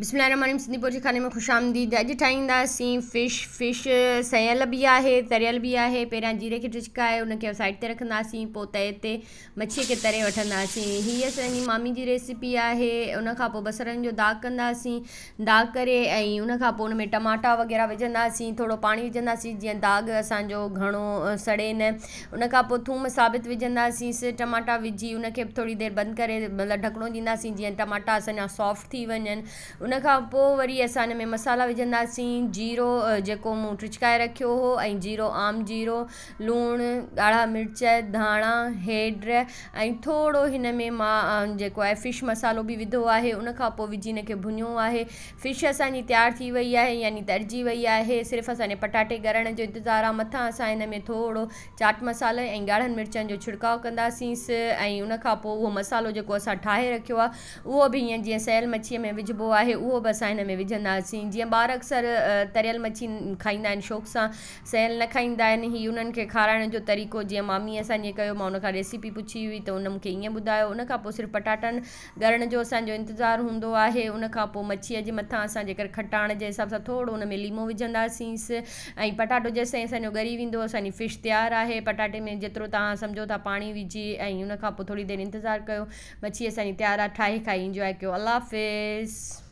بسم الله الرحمن الرحيم سنڌي بورچي خاني ۾ خوش آمديد اڄ ٺاهينداسين فش فش سيل به آهي تريل به آهي پهريان جيري کي ٽچڪائي ان کي سائيڊ تي رکنداسين پوء تئي تي مڇي کي تري وٺنداسين هي اسان جي مامي جي ريسيپي آهي ان کان پوء بصرن جو داغ ڪنداسين داغ ڪري ۽ ان کان پوء ان ۾ ٽماٽا وغيره وجهنداسين ٿورو پاڻي وجهنداسين جيئن داغ اسانجو گهڻو سڙي نه ان کان پوء ٿوم ثابت وجهنداسين ٽماٽا وجهي ان کي به ٿوري دير بند ڪري مطلب ڍڪڻو ڏينداسين جيئن ٽماٽا اسان جا سافٽ ٿي وڃن. ان کان پوء وري اسان ان ۾ مصالحا وجهنداسين جيرو جيڪو مون ٽچڪائي رکيو هو ۽ جيرو عام جيرو لوڻ ڳاڙها مرچ ڌاڻا هيڊ ۽ ٿورو هن ۾ مان جيڪو آهي فش مصالحو به وڌو آهي ان کان پوء وجهي ان کي ڀڃيو آهي فش اسان جي تيار ٿي وئي آهي يعني ترجي وئي آهي صرف اسان جي پٽاٽي ڳرڻ جو انتظار آهي مٿان اسان هن ۾ ٿورو چاٽ مصالحي ۽ ڳاڙهن مرچن جو ڇڙڪاء ڪنداسينس ۽ ان کان پوء اهو مصالحو جيڪو اسان ٺاهي رکيو آهي اهو به ائين جيئن سيل مڇيء ۾ وجهبو آهي اهو به اسان هن ۾ وجهنداسين جيئن ٻار اڪثر تريل مڇي کائيندا آهن شوق سان سيل نه کائيندا آهن هي انهن کي کارائڻ جو طريقو جيئن مامي اسان جي ڪيو مان ان کان ريسيپي پڇي هئي ته ان مون کي ائين ٻڌايو ان کان پوء صرف پٽاٽن ڳرڻ جو اسان جو انتظار هوندو آهي ان کان پوء مڇيء جي مٿان اسان جيڪر کٽاڻ جي حساب سان ٿورو ان ۾ ليمو وجهنداسينس ۽ پٽاٽو جيستائين اسان جو ڳري ويندو اسان جي فش تيار آهي پٽاٽي ۾ جيترو توهان سمجهو ٿا پاڻي وجهي ۽ ان کان پوء ٿوري دير انتظار ڪيو مڇي اسان جي تيار آ ٺاهي کائي انجواء ڪيو الله حافظ.